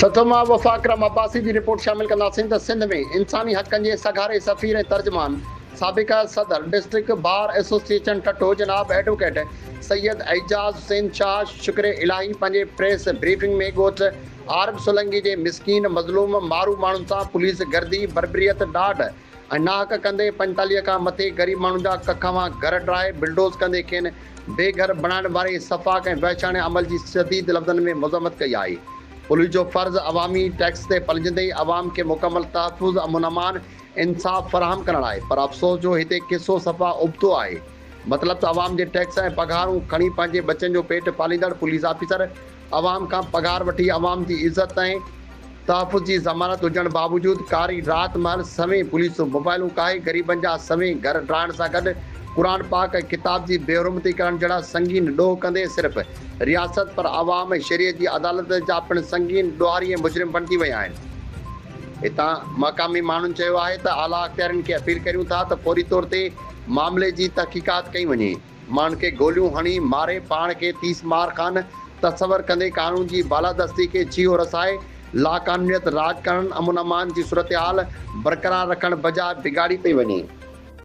ٺٽو مان وفا اڪرم عباسي جي رپورٽ شامل ڪنداسين ته سنڌ ۾ انساني حقن جي سگهاري سفير ۽ ترجمان سابقه صدر ڊسٽرڪٽ بار ايسوسيئيشن ٺٽو جناب ايڊووڪيٽ سيد اعجاز حسين شاهه شڪر الاهي پنهنجي پريس بريفنگ ۾ ڳوٺ عارب سولنگي جي مسڪين مظلوم مارو ماڻهن سان پوليس گردي بربريت ڏاڍ ۽ ناحق ڪندي 45 کان مٿي غريب ماڻهن جا ڪک مان گهر ڊاهي بلڊوز ڪندي کين بي گهر بڻائڻ واري سفاڪ ۽ وحشاڻي عمل جي شديد لفظن ۾ مذمت ڪئي آهي. پوليس جو فرض عوامي ٽيڪس تي پلجندي عوام کي مڪمل تحفظ، امن امان، انصاف فراهم ڪرڻ آهي پر افسوس جو هتي قصو صفا ابتو آهي. مطلب ته عوام جي ٽيڪس ۽ پگهارون کڻي پنهنجي ٻچن جو پيٽ پاليندڙ پوليس آفيسر عوام کان پگهار وٺي عوام جي عزت ۽ تحفظ جي ضمانت هجڻ باوجود ڪاري رات مهل سوين پوليس موبائلون ڪاهي غريبن جا سوين گهر ڊاهڻ سان گڏ قرآن پاڪ ۽ ڪتاب جي بيحرمتي ڪرڻ جهڙا سنگين ڏوهه ڪندي صرف رياست پر عوام ۽ شريعت جي عدالت جا پڻ سنگين ڏوهاري ۽ مجرم بڻجي ويا آهن. هتان مقامي ماڻهن چيو آهي ته اعليٰ اختيارين کي اپيل ڪريون ٿا ته فوري طور تي معاملي جي تحقيقات ڪئي وڃي. ماڻهن کي گوليون هڻي ماري پاڻ کي تيس مار خان تصور ڪندي قانون جي بالادستي کي ڇيهو رسائي لاقانونيت راڄ ڪرڻ امن امان جي صورتحال برقرار رکڻ بجاء بگاڙي پئي وڃي.